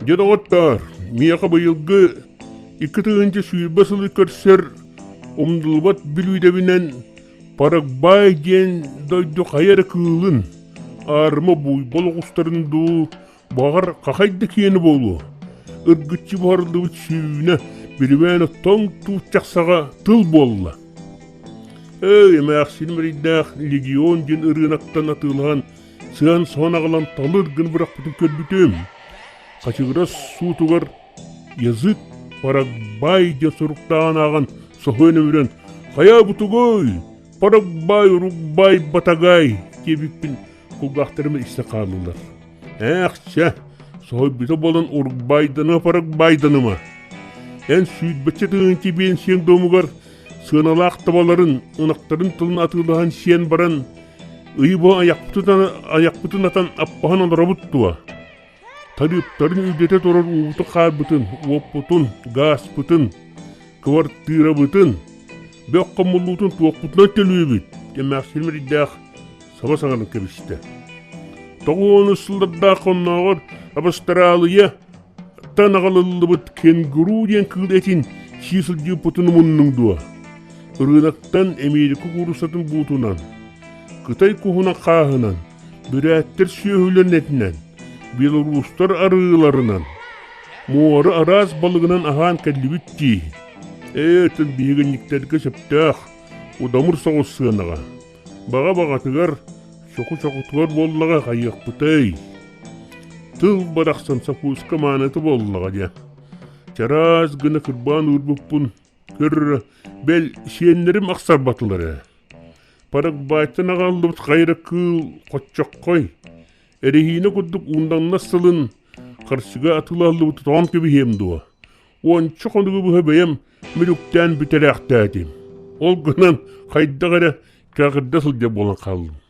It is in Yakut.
Дьэ, доҕоттоор, миэхэ быйылгы 2020 сылы көрсөр умнуллубат бүлүүдэбинэн Парагвай диэн дойду хайа эрэ кыылын, аарыма буйвол оҕустарын дуу, баҕар, хахай да киэнэ буолуо, ыргыччы буһарыллыбыт сүүнэ бүрүмээн тоҥ тууччах саҕа тыл буолла. Эй, эмээхсин мэрийдээх легион диэн ырыынактан атыылаһан сыан-соһон аҕалан талыр гына бырахпытын көрбүтүм. Хачыгырас суутугар язык Парагвай диэн суруктааҕын ааҕан соһуйан өмүрэн «Хайа бутугуй? Парагвай, Уругвай, Батагай» диэбиппин кулгаахтарым истэ хааллылар. Ээх, чэ, соһуйбута буолан Уругвайданыма, Парагвайданыма. Эн сүүрбэччэ тыһыынча биэнсийэҥ дуомугар сыаналаах табаларын, ынахтарын тылын атыылаһан сиэн баран, ыйы бу айахпытын атан аппаһан олоробут дуо? Тарыыптарын үрдэтэ турар уубутун-хаарбытын, уоппутун, гааспытын, кыбартыырабытын, бөх хомуллуутун туохпутунан төлүүбүт? Эмээхсин мэрийдээх саба саҥаран кэбистэ. Тоҕуону сыллардаах оннооҕор Абастараалыйа тан аҕалыллыбыт кенгуру диэн кыыл этин сии сылдьыыппытын умуннуҥ дуо? Ырыынактан Эмиэрикэ кууруссатын буутунан, Кытай куһунан хааһынан, бүрээттэр сүөһүлэрин этинэн, белорустар арыыларынан, муора араас балыгынан аһаан кэллибит дии. Ээ, оттон биһигинньиктэргэ сөптөөх, удамыр соҕус сыанаҕа. Баҕа-баҕатыгар, чоку-чокутугар буоллаҕа хайыахпытый? Тыл барахсан сокууска мааныта буоллаҕа диэн. Чараас гына кырбаан уурбуппун, көр, бэл, сиэннэрим ахсарбатылар ээ. Парагвайтан аҕаллыбыт хайра кыыл хоччоххой, эрэһиинэ курдук уундаҥнас сылын харчыга атыылаһыллыбыт тоҕон кэбиһиэм дуо? Уонча хонугу быһа бэйэм мүлүктээн бүтэрээхтээтим. Ол гынан хайдах эрэ кэҕирдэ сылдьар буолан хааллым.